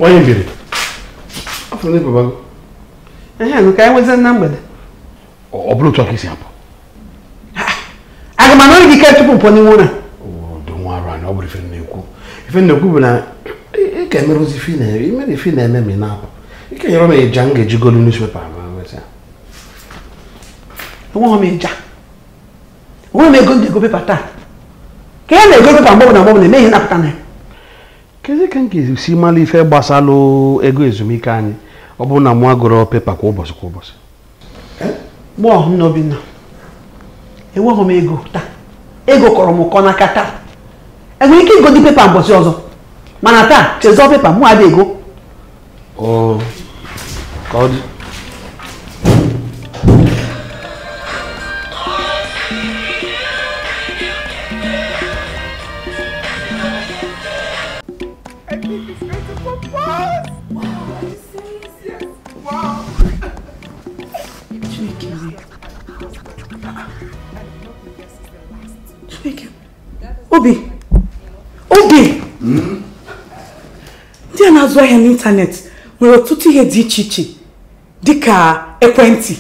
Onye mbiri afọ na ịbabago. Ehe, nke anyị nwezi na mgbede. Ọ bụrụ otu aka isi apụ. Aga m anọrọ gị ike tupu m pụọ n'ime ụlọ. Dị nwa arụ anyị, ọ bụrụ ife na-ekwu. Ife na-ekwu bụ na ị ka emerụzi ife na-eme, imere ife na-eme ma ị na-apụ. Ị ka nyere m ịja m ga-eji golu newspaper ma nweta. Enweghị m ịja. Enweghị m ego m ji ego pepa taa. Ka ya na-ego pepa mgbe ọbụla mgbe ọbụla eme ihe napụta na ya. Kezi ka m ga-esi mara ife gbasalụ ego ezumike anyị ọ bụrụ na mụ agụrụ pepa kwa ụbọchị kwa ụbọchị. Gbọọ nna Obinna, enweghị m ego taa. Ego kọrọ m ụkọ n'aka taa. Enwere ike igodi pepa mbọchị ọzọ, mana taa chezọọ pepa mụ adị ego. Ọ ka ọ dị. Obi, Obi, ndị a na-azụ ahịa n'ịntanetị nwere ọtụtụ ihe dị iche iche dịka ekwentị,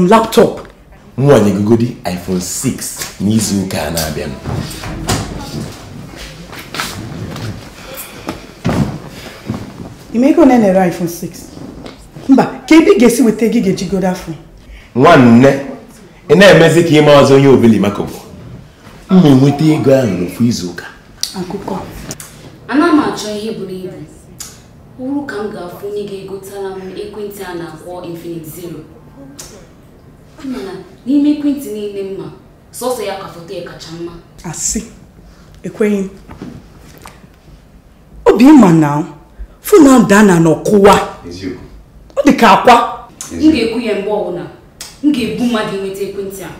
laptọọpụ. Nwaanyị gogodi iPhone 6 n'izu ụka a na-abịa. Ime ego na-ere iPhone 6? Mba, ka ebe ị ga-esi weta ego ị ga-eji godo afọ. Nwanne, ị na-emezi ka ime ọzọ onye obili maka bụ. M na-enweta ego ahụ n'ofu izu ụka. Akụkọ. Ana m achọ ihe buru ibu. Uru ka m ga-afụ onye ga-egotara m ekwentị a na-akpọ Infinix Zero. Mana n'ime ekwentị niile mma, sọsọ ya ka foto ya kacha mma. Asị, ekweghị m. Obi ma na fon ahụ daa na n'ọkụwa. Ọ dị ka akwa. M ga-ekwu ya mgbe ọbụla. M ga-ebu mmadụ inweta ekwentị a.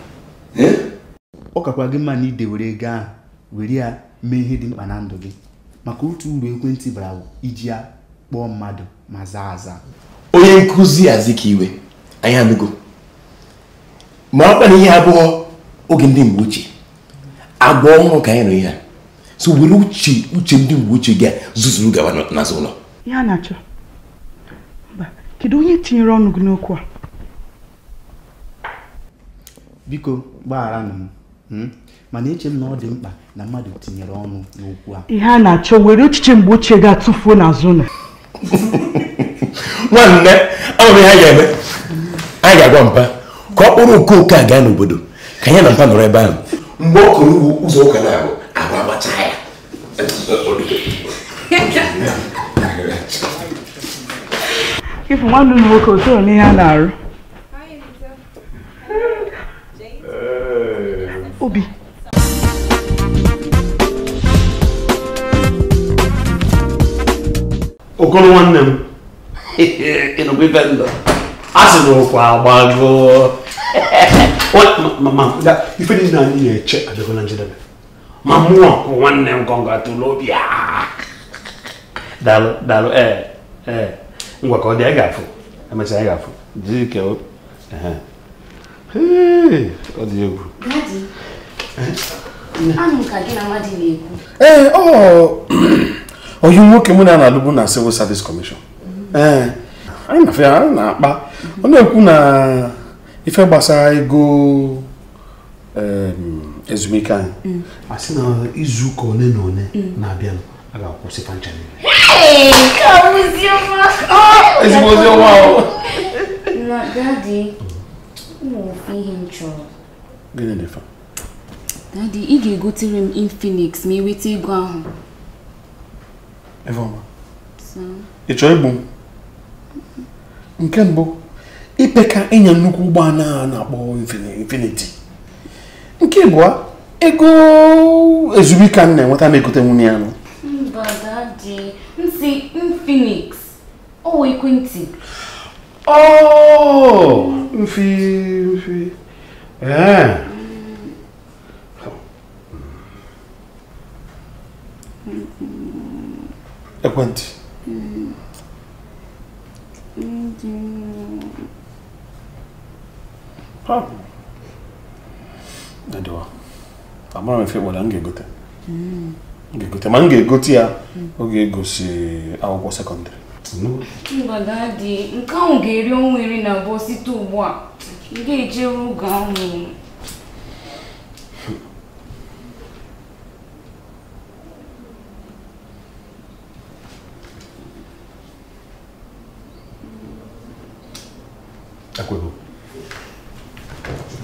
Ọ kakwa gị mma na idewere ego ahụ were ya mee ihe dị mkpa na ndụ gị maka otu uru ekwentị bara bụ iji ya kpọọ mmadụ ma zaa aza. Onye nkụzi Azikiwe, anyị anụgo. Ma ọ kpara ihe abụọ oge ndị mgbe ochie. Agwa ọhụrụ ka anyị nọ ihe a. So were uche ndị mgbe ochie gị a zuzuru gawa n'azụ ụlọ. Ihe a na-achọ. Mba, kedu onye tinyere ọnụ gị n'okwu a? Biko gbagharanụ m, mana eche m na ọ dị mkpa na mmadụ tinyere ọnụ n'okwu a. Ihe a na-achọ were echiche mgbe ochie ga-atụfuo n'azụ ụlọ. Nwanne, ama m ihe anyị ga-eme. Anyị ga-agwa mpa ka ọ kpụrụ okooko a gaa n'obodo ka ya na mpa nọrọ ebe ahụ. Mgbe ọ kụrụ ugbo ụzọ ụka na-abụ agwa agbacha ya. Ifu nwanne ụlọ nwoke osoro n'ihe a na-arụ. Obi. Okoro nwanne m, ịnụkwa ife ndụ. A sị na ụkwa agbago. Mama, ife niile anyị na-eche abịago na njedebe. Ma mụọ nwanne m kọngatụlụ obi. Daalụ, daalụ, ee. Ngwa ka ọ dị, anyị ga-afụ. Emesịa anyị ga-afụ. Jiri ike o. Ọ dị egwu. Anụ ka gị na mmadụ na-ekwu. Ee, ọ nwoke mụ na na-alụbu na Civil Service Commission. Ee, anyị na-afụ ya na-akpa. Ọ na-ekwu na ife gbasara ego ezumike anyị. A sị na izu ụka one na one na-abịanụ a ga-akwụsị fancha niile. Ezigbo ozi ọma o. Na Daddy, ụmụ ihe m chọrọ. Gịnị dị fa? Daddy, ị ga-egotere m Infinix ma ị nweta ego ahụ. Evoma, ị chọrọ igbu m? Nke mbụ, ipeka ịnya nnukwu ụgbọala a na-akpọ Infiniti. Nke abụọ, ego ezumike m na-enweta na-egote nwunye ya nụ. Mba Daddy, nsị Infinix, ọ ekwentị. Oh, mfi. Ee. Ekwentị. Amara m efe kpọrọ m ga-egote. M ga-egote ma m ga-egote ya oge egosi akwụkwọ sekọndịrị. Mba dadi, nke ahụ ga-eri ọnwa 12 site ugbu a. M ga-ejere oge ahụ. Akwego.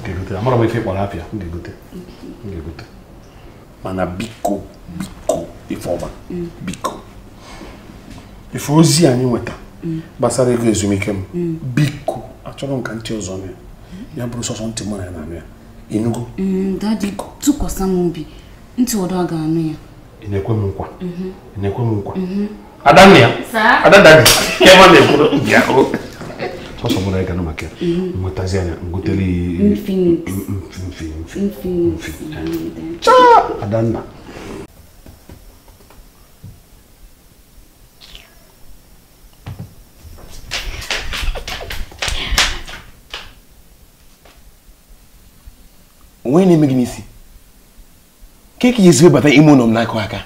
Ga-egote. Amara m ife kpọrọ afịa, m ga-egote. M ga-egote. Mana biko, biko, Ifeọma, biko. Ife ozi anyị nweta gbasara ego ezumike m, biko, achọrọ m ka ntị ọzọ nụ ya. Ya bụrụ sọsọ ntị mụ na ya na-anụ ya. Ịnụgo? Dadi, tụkwasị m obi. Ntị ọdọ a ga-anụ ya. Ị na-ekwe m nkwa? Ị na-ekwe m nkwa? Adanna ya? Ada dadi. Ebe na-ekwuru bịa o. Sọsọ mụ na ya ga-anụ maka ya. Nwetazi anya, ngotere Infinix. Mfi. Chaa! Adanna. Onwe na-eme gị n'isi? Ka eke esi webata ime ụlọ m n'akụ aka?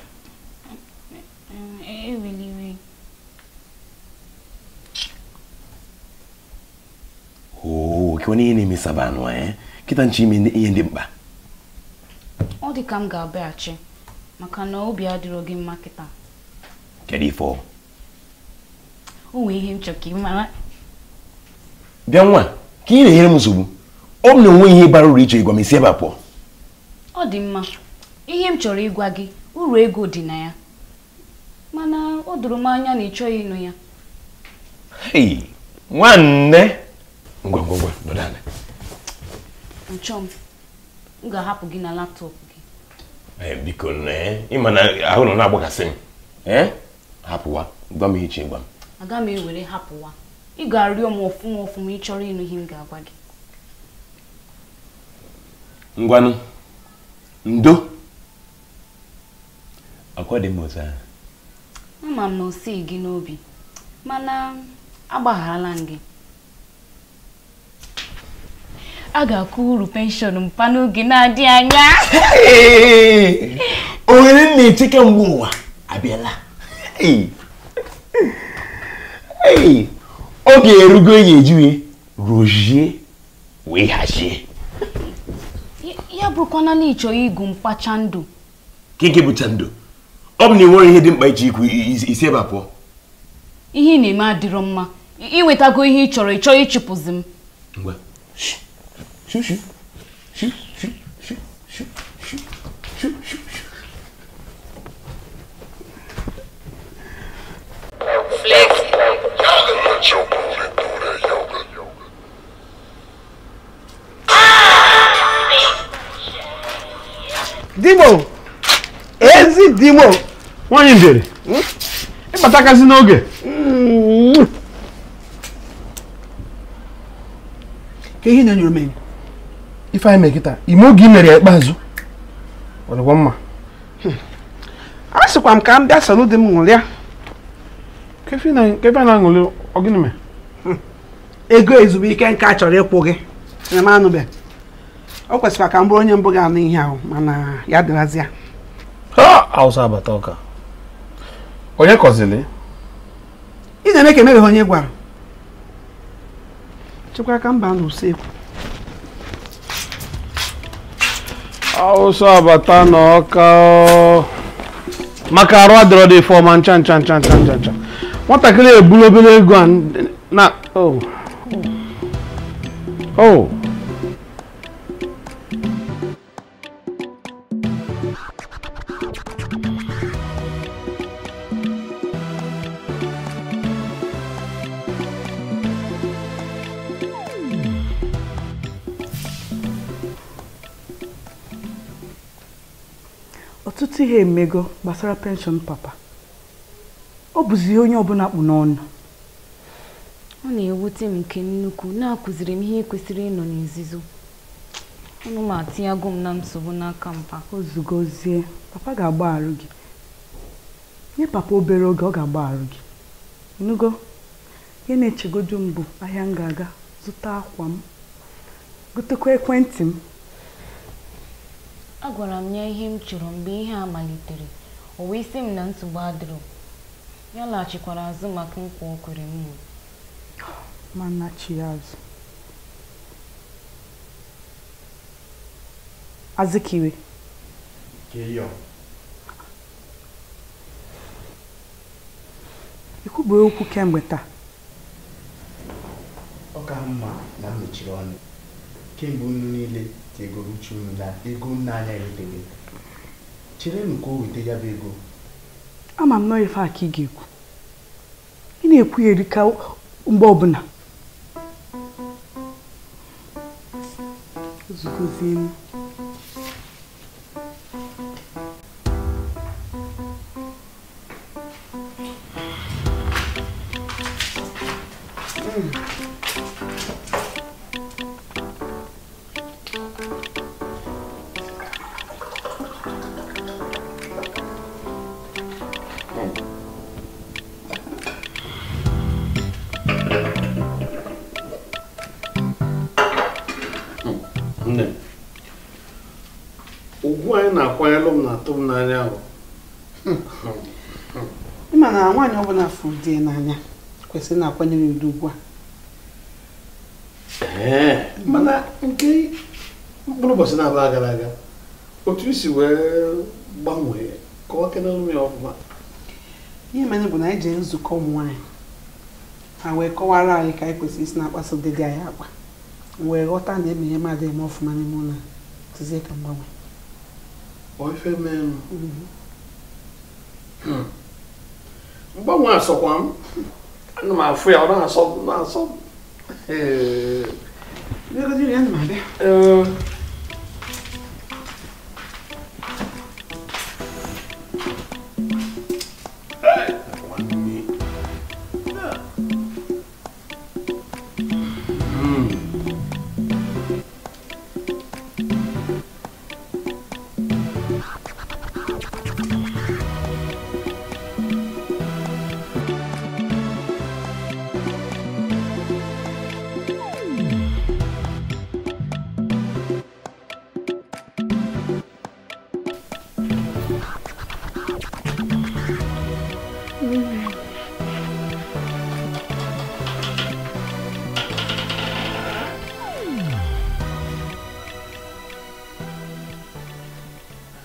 Oo, kewana ihe na-eme saba anụ eh? Kịta nche ime ihe dị mkpa. Ọ dị ka m ga-abịaghachi maka na obi adịrọ gị mma kịta. Kedu ife ọ? O nwee ihe m chọrọ ka ị mara. Bịa nwa, ka ị na-enyere m nsogbu. Ọ bụ na onwe ihe bara uru ịchọ ịgwa m isi ebe a pụọ. Ọ dị mma. Ihe m chọrọ ịgwa gị, uru ego dị na ya. Mana o doro m anya na ị chọghị ịnụ ya. Hei, nwanne. Ngwa ngwa ngwa, nọdụ ala. Nchọ m. M ga-ahapụ gị na laptọpụ gị. Ee, biko nee, ị ma na ahụ nọ na-agbakasị m. Ee? Hapụwa, gwa m ihe ịchọ ịgwa m. Aga m ewere hapụwa. Ị ga-arịọ m ọfụma ọfụma ị chọrọ ịnụ ihe m ga-agwa gị. Ngwanụ, ndo. Akwa dị m otu ahụ. Ama m na o sighị gị n'obi, mana agbagharala m gị. A ga-akwụ uru penshọn mpa n'oge na-adịghị anya. Ohere m na-eche kemgbe ụwa abịala. Oge erugo e ga-eji wee rụzie wee hazie. Ya bụrụkwana na ị chọrọ ịgụ mpa chandụ. Nke bụ chandụ? Ọ bụ na ị nwere ihe dị mkpa iche ikwu isi ebe a pụọ. Ihe ị na-eme adịrọ mma. Ị nwetago ihe ị chọrọ, ị chọrọ ịchụpụzi m. Ngwa. Shu shu shu shu shu shu shu shu shu. Flex. Dimo! Ezi Dimo! Nwaanyị ndere, ịbatakasị n'oge. Ka ihe na-enyere m enyo. Ife anyị mee kịta, ime oge i mere ya ikpeazụ. Ọ dịkwa mma. A sịkwa m ka m bịa soro di m ṅụrịa. Kefe na-aṅụrị, ọ gịnị mee? Ego ezumike nka chọrọ ịkwụ gị. Na m anụbe. O kwesịrị ka m bụrụ onye mbụ ga-anụ ihe ahụ, mana ya dịrazi ya. Ha! Hausa abata ọka. Onye kọzili? Ị na-eme ka emebeghị onye gwara. Chekwa aka mba n'usekwu. Hausa abata n'ọka. Maka arụ adịrọ dị ife ọma ncha ncha ncha ncha ncha ncha. Nwatakịrị ebulu obere ego a na oh. Oh. Ọtụtụ ihe emego gbasara penshọn papa. Ọ bụzi onye ọbụla kpụ n'ọnụ. Ọ na-ewute m nke nnukwu na-akụziri m ihe kwesịrị ịnọ n'izuzu. Ọnụ m atinyago m na nsogbu n'aka mpa. Ozugozie, papa ga-agbagharụ gị. Nye papa obere oge ọ ga-agbagharụ gị. Ịnụgo? Ihe na-echegodu m bụ ahịa m ga-aga zụta akwa m, gotekwa ekwentị m. Agwara m ya ihe m chọrọ mgbe ihe a malitere. O wee sị m na nsogbu adịrọ. Ya laghachikwara azụ maka nkwa o kwere m. Ma nnachi ya azụ. Azikiwe. Ikwubeghị okwu kemgbe taa. Ọ ka mma na m mechiri ọnụ kemgbe unu niile tegoro uche unu na ego nna anyị eruteghị. Cherenụ ka o weta ya bụ ego. Ama m nọọ ife a ka ị ga-ekwu. Ị na-ekwu ya erika mgbe ọbụla. Ozugozie m. Nne, ugwu anyị na-akwanyelụ m na-atụ m n'anya ahụ. Ịma na nwaanyị ọbụla fụrụ di ya n'anya kwesịrị na-akwanyere ya ugwu a. Ee, mana nke mkpụrụ ụbọchị na-abụọ gara aga, otu isi wee gbanwee ka ọ kenelụ m ya ọfụma. Ihe mere bụ na anyị jere nzukọ ụmụ nwaanyị, ha wee kọwara anyị ka anyị kwesịrị isi na-akpaso di anyị agwa. Wee ghọta na eme ihe mmadụ eme ọfụma n'ime ụlọ a, tụzie ka mgbanwe. Ọ ife menụ. Mgbanwe asọkwa m. Ana m afụ ya, ọ na-asọ m, na-asọ m. Ee. Bịagodiri ya, ana m abịa. Ee.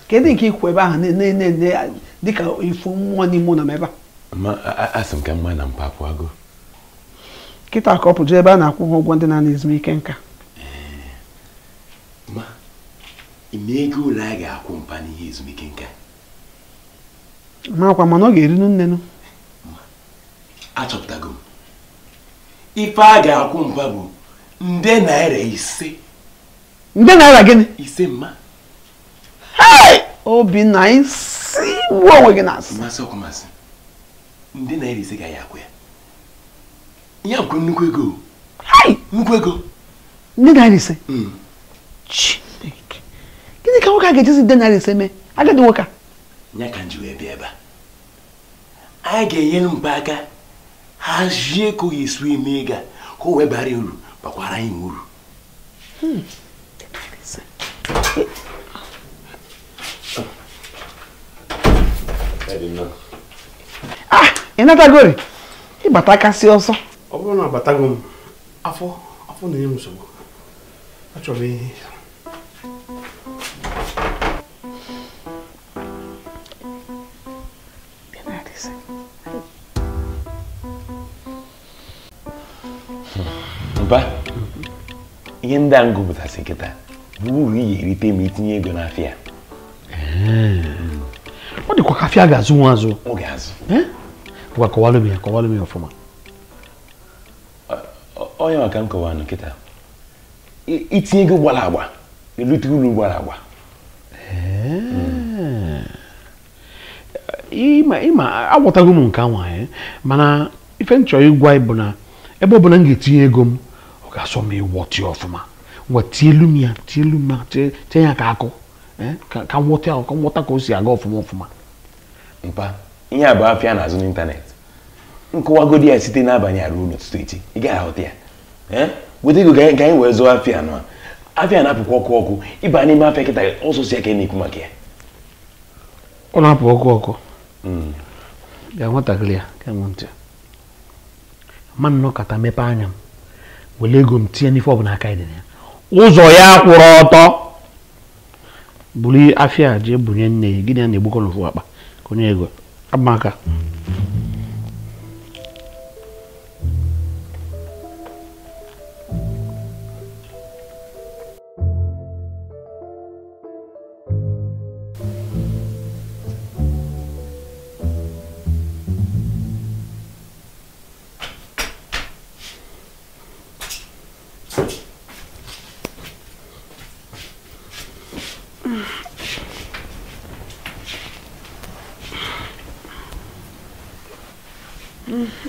Kedu nke ikwu ebe ahụ na-ene dịka ifu mmụọ n'ime ụlọ m ebe a? Ma asị m ka mma na mpa apụago. Kịta ka ọ pụjụ ebe a na-akwụ ha ụgwọ ndị na-ana ezumike nka. Ma ime ego ole a ga-akwụ mpa n'ihe ezumike nka? Makwa mana ọ ga-erinu nnenu. Achọpụtago m. Ife a ga-akwụ mpa bụ nde naira 5. Nde naira gịnị? 5 mma. Hey! Obinna, isi gbuo onwe gị na-asị. Mmasị ọkụ masị. Nde naira 5 ga ya akwụ ya. Ya bụ nnukwu ego. Hey! Nnukwu ego. Nde naira 5? Chineke. Gịnị ka nwoke a ga-ejizi nde naira 5 mee? Agadi nwoke a. Ya ka m ji wee bịa ebe a. Anyị ga-enyere mpa aka hazie ka ọ ga-esi eme ego a ka o wee bara uru bakwara anyị uru. Ah, ị natagori? Ịbata kasị ọsọ. Ọ bụrụ na abatago m, afọ na-enye m nsogbu. Achọrọ m ihe. Mpa, ihe ndị a m gụpụtasị kịta bụ uru ị ga-erite ma itinye ego n'afịa. Ọ dịkwa ka afịa ga-azụ nwa azụ. Ọ ga-azụ. Ngwa kọwalụ m ya, kọwalụ m ya ọfụma. Onye maka m kọwara nkịta. Itinye ego gbara agba, erite uru gbara agba. Ịma agwọtago m nke anwa mana ife m chọrọ ịgwa ị bụ na ebe ọ bụla m ga-etinye ego m, ọ ga-asọ m ịwọtị ọfụma. Ngwa tielu m ya, tielu m ya, tie ya ka akụ. Ka m nghọta ka o si aga ọfụma ọfụma. Mpa, ihe a bụ afịa na-azụ n'ịntanetị. Nkọwagodi ya site n'abalị a ruo n'ụtụtụ echi, ị gaghị aghọta ya. Weta ego ka anyị wee zụọ afịa anọ a. Afịa na-apụkwa ọkụ ọkụ, ịba n'ime afịa kịta ọsọsọ ya ka ị na-ekwu maka ya. Ọ na-apụ ọkụ ọkụ. Bịa nwatakịrị ya ka enwe ntị. Ma nnọkọta mepee anya m were ego m tinye n'ife ọbụla aka dị na ya. Ụzọ ya kwụrụ ọtọ. Buru afịa jee bunye nne ya, gịnị ya na-egbukọ n'ofu akpa ka onye ego abamaka.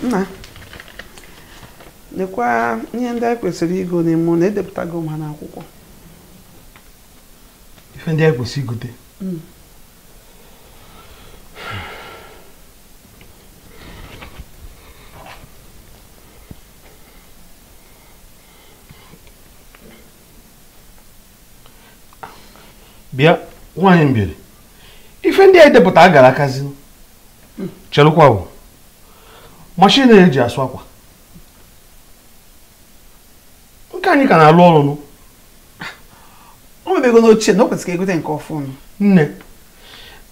Nna, lekwa ihe ndị anyị kwesịrị igo n'ime ụlọ, edepụtago m ha n'akwụkwọ. Ife ndị anyị kwesịrị igote? Bịa, nwaanyị mbiri, ife ndị anyị depụta gara akazi. Chelụkwa bụ mashin eji asụ akwa nke anyị ka na-alụ ọrụ nụ. O mebego n'ochie na o kwesịrị egote nke ọfụ. Nne,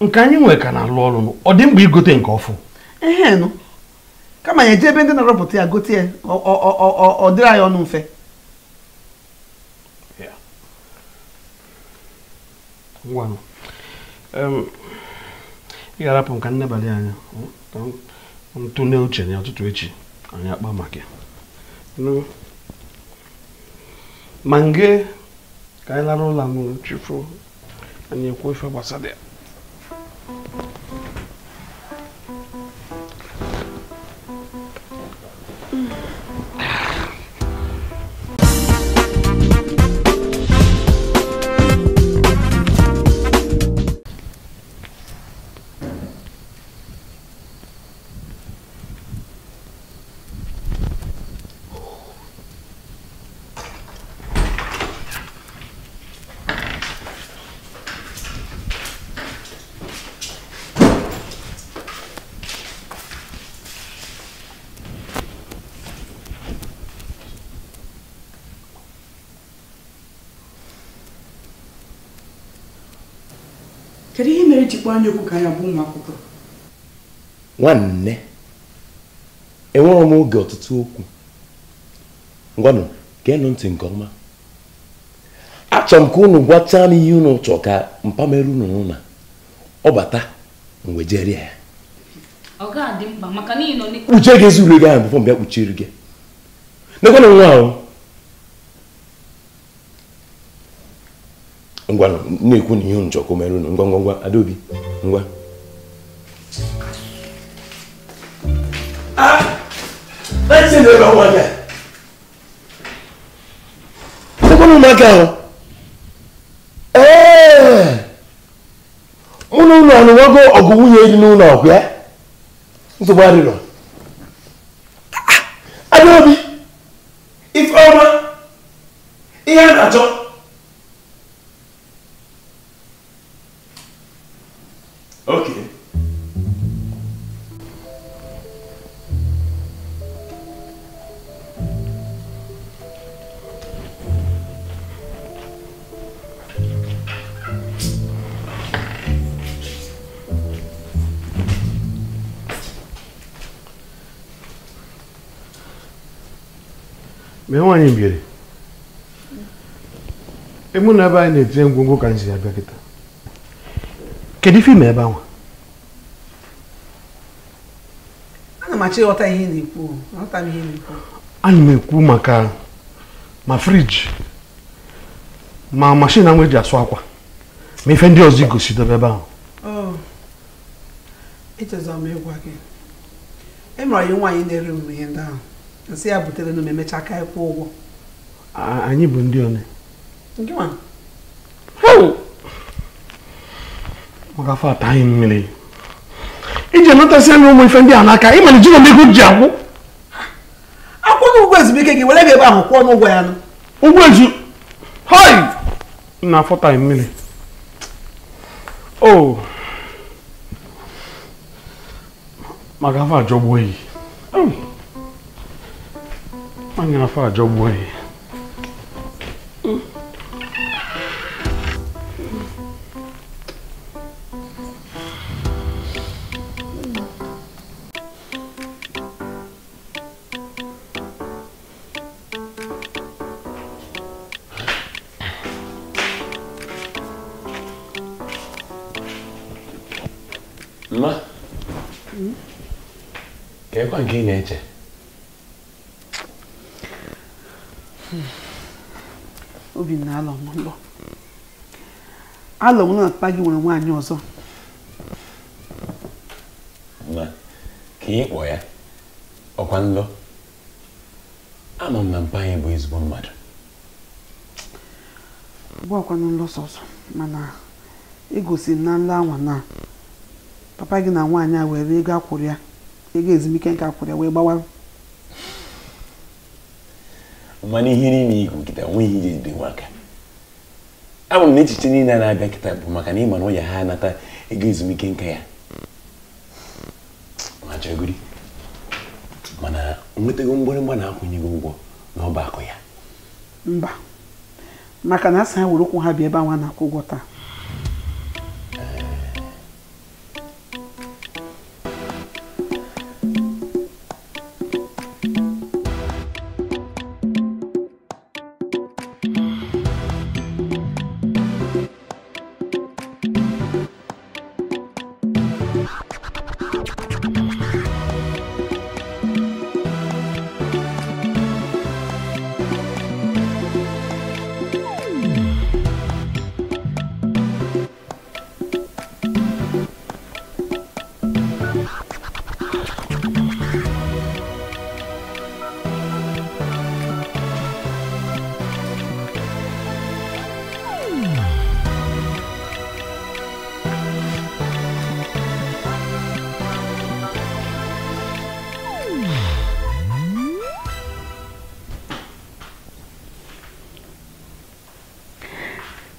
nke anyị nwere ka na-alụ ọrụ nụ, ọ dị mkpa igote nke ọfụ. Ehe nụ, kama anyị eje ebe ndị na-arọpụta ya gote ya, ọ dịrị anyị ọnụ mfe. Ngwanụ, ị ga-arapụ m ka nnebalị anya ntụle uche na ọtụtụ echi anyị akpa maka ya. Ma nge ka anyị lara ụlọ m chifu anyị ekwu ife gbasara ya. Kedu ihe mere jikwa anya okwu ka anyị abụ ụmụ akwụkwọ? Nwanne, enweghị m oge ọtụtụ okwu. Ngwanụ, geenụ ntị nke ọma. Achọrọ m ka unu gwachaa m ihe unu chọrọ ka mpamere unu n'ụlọ. Ọ bata, m wejere ya. Ọ ga-adị mkpa maka n'ihi na ọ kpuchie gị ezi ule gị ahụ bụfọ m bịa kpuchiere gị. Nekwanụ nwa ahụ. Ngwa na-ekwu na ihe unu chọrọ ka o mere unu. Ngwa ngwa ngwa, Adaobi, ngwa. Nekwanụ ụmụaka ahụ. Ee, mụ na unu anụwago ọgụ nwunye dị n'ụlọ ọgụ ya? Nsogbu adịrọ. Adaobi, Ifeọma, ihe a na-achọ. Okay. Mee nwaanyị mbiri, emu na ebe anyị na-etinye ngwongwo ka nsi abịa kịta. Kedu ife ime ebe ahụ? Ana m achọ ịghọta ihe ị na-ekwu. Aghọta m ihe ị na-ekwu. Ana m ekwu maka ma friji ma mashin ahụ eji asụ akwa ma ife ndị ọzọ igosi dobe ebe ahụ. Echezọ m ịgwa gị. E mere anyị nwaanyị na-ere m ihe ndị ahụ. Nsị ya butere na m emecha aka ịkwụ ụgwọ. Anyị bụ ndị one. Nke nwa? Maka afọ ata anyị mmiri. Iji enwetasị anya ụmụ ife ndị a n'aka, ị mana ejiro m ego ji akwụ. Akwụghị ụgwọ ezumike gị, were gị ebe ahụ kwụọ n'ụgwọ ya nụ. Ụgwọ ezu? Hoi! Na afọ ta anyị mmiri. Oh. Maka afọ ajọgbuo yi. Maka afọ ajọgbuo yi. Ma, ka ekwa nke ị na-eche? Obinna, alọ m nlọ. Alọ m na papa gị nwere nwaanyị ọzọ. Ma, ka ị kpọ ya, ọkwa nlọ. Ama m na mpa anyị bụ ezigbo mmadụ. Bụ ọkwa nlọ sọsọ, mana egosi m na nlọ anwa na papa gị na nwaanyị a were ego akwụrụ ya, ego ezumike nka akwụrụ ya wee gbawa. Mana ihe niile ikwu kịta nweghị ihe ejide nwa aka. Ama m na echiche niile a na-abịa kịta bụ maka na ịma na ọ ya ha anata ego ezumike nka ya. Ma chegodi, mana nwetago mgbịrịgba na-akwụnyeghị ụgwọ n'ọba akụ ya. Mba, maka na asị ha were ụkwụ ha bịa ebe anwa na-akwụ ụgwọ taa.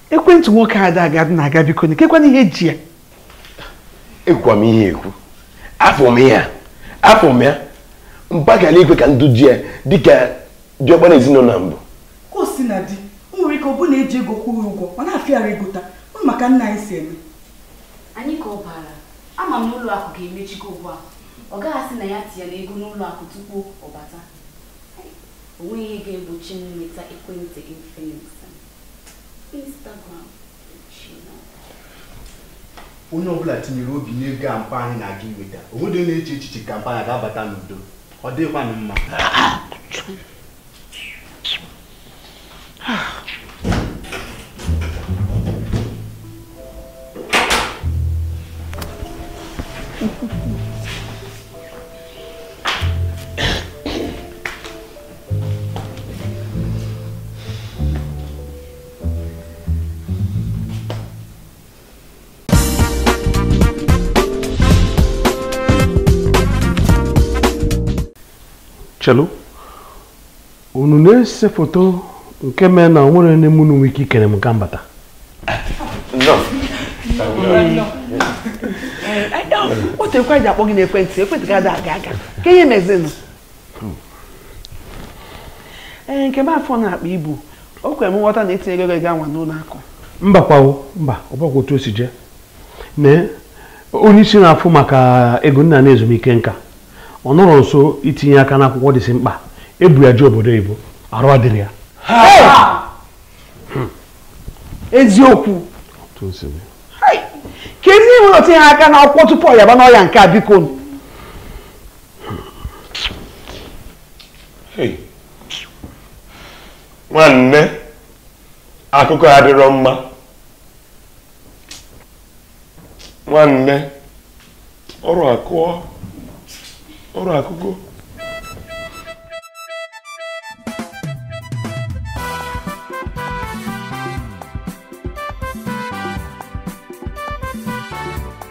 Ekwentị nwoke ada aga na-aga biko kekwana ihe eji ya. Ekwukwa m ihe ekwu. Afọ m ya. Afọ m ya. Mpakala ikwe ka ndụ ji ya dịka diọkpara ezinụlọ na mbụ. Ka o si na di, o nwere ike ọ bụ na eji ego kwụrụ ụgwọ, ọ na-afịara egota, ọ maka nna anyị si eme. Anyị ka ọ bara, ama m na ụlọ akụ ga-emechikọ ugbu a. Ọ gaghị asị na ya tinyere ego n'ụlọ akụ tupu ọ bata. O nweghị ihe ga-egbochi m nweta ekwentị Infinix. Instagram. Onye ọbụla tinyere obi n'ego a mpa anyị na-aga iweta, onwedị na-eche echiche ka mpa anyị ga-abata n'udo. Ọ dịghịkwanụ mma. Chelu, unu na-ese foto nke mere na onwere onye mụ na nwere ike ikere m ka mbata. Otu ekwe ji akpọ gị n'ekwentị, ekwentị ga-ada aga aga. Ka ihe mezinụ? Ee, nke m afọ na-akpa ibu, o kwere m nghọta na etinye ego ego anwa n'ụlọ akụ. Mba kwawo, mba, ọ bụkwa otu o si jee. Nee, onye isi na-afụ maka ego nna na ezumike nka. Ọ nọrọ nso itinye aka n'akwụkwọ dịsị mkpa ebu ya ji obodo oyibo arụ adịrị ya. Eziokwu. Ka ezi ihe nwere tinye aka n'akwụkwọ tupu ọ yaba n'ọya nke a biko. Nwanne, akụkọ adịrọ mma. Nwanne, ọrụ akụọ. Ọrụ akụkọ.